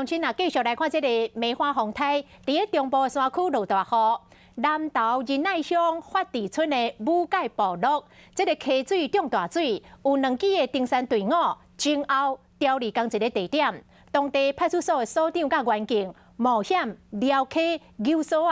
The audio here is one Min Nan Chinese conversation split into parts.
鄉親啊，繼續來看這個梅花風颱，佇咧中部山區落大雨，南投仁愛鄉發池村的武界部落，這個溪水漲大水，有兩支的登山隊伍，前後調離仝一个地點，當地派出所的所長佮員警冒險撩溪扭索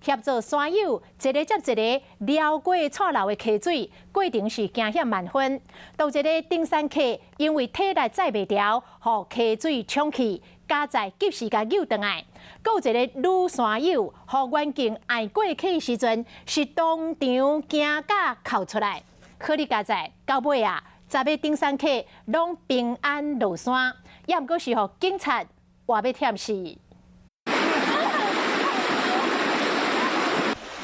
仔，協助山友一个接一个撩過蔡流的溪水，過程是驚險萬分。當一个登山客因為體力載袂牢，予溪水沖去，佳哉及時共救轉來。閣有一个女山友，予員警按過溪的時陣，是當場驚甲哭出來。好哩佳哉，到尾啊，10个登山客攏平安落山，也毋過是予警察活欲忝死。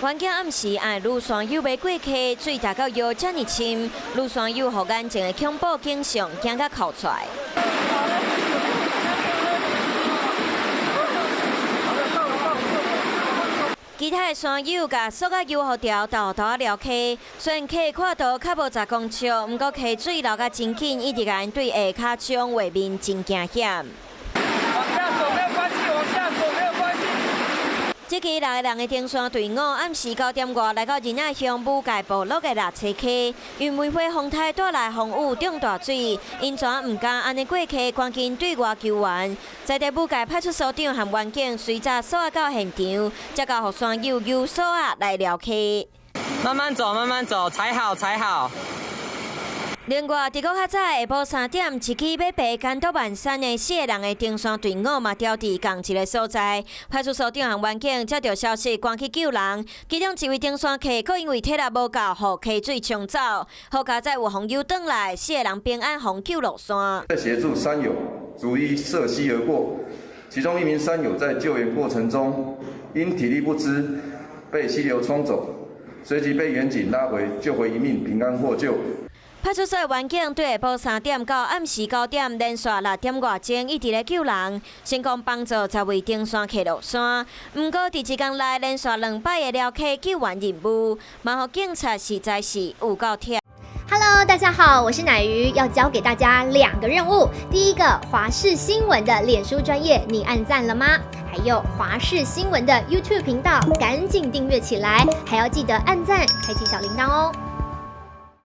員警暗時按女山友欲過溪，水達到腰遮爾深，女山友予眼前的恐怖景象驚甲哭出來。其他的山友共索仔救護條沓沓仔撩溪，雖然溪闊度較無10公尺，毋過溪水流甲真緊，一直共𪜶對下跤衝畫面真驚險。往下走沒有關係，往下走沒有關係。這支六个人的登山隊伍暗時9點外來到仁愛鄉武界部落的六叉溪，因為梅花風颱帶來風雨漲大水，𪜶全毋敢按呢過溪，趕緊對外求援。在地武界派出所長和員警隨早索仔到現場，才共予山友用索仔來撩溪。慢慢走，慢慢走，踩好，踩好。另外，佇閣較早下晡3點，一支欲爬干篤萬山的四个人的登山隊伍嘛，調佇仝一个所在。派出所長和員警接著消息，趕去救人。其中一位登山客，閣因為體力無夠，予溪水沖走。好佳哉有予救轉來，四个人平安予救落山。在協助山友逐一涉溪而過，其中一名山友在救援過程中因體力不支，被溪流沖走，隨即被員警拉回，救回一命，平安獲救。派出所的員警對下晡3點到暗時9點，連續6點外鐘一直咧救人，成功幫助10位登山客落山。毋過佇一工內連續兩擺的撩溪救援任務，嘛予警察實在是有夠忝。 Hello，大家好，我是乃瑜，要交給大家兩個任務。第一個，華視新聞的臉書專頁，你按讚了嗎？還有華視新聞的 YouTube 頻道，趕緊訂閱起來，還要記得按讚，開啟小鈴鐺哦。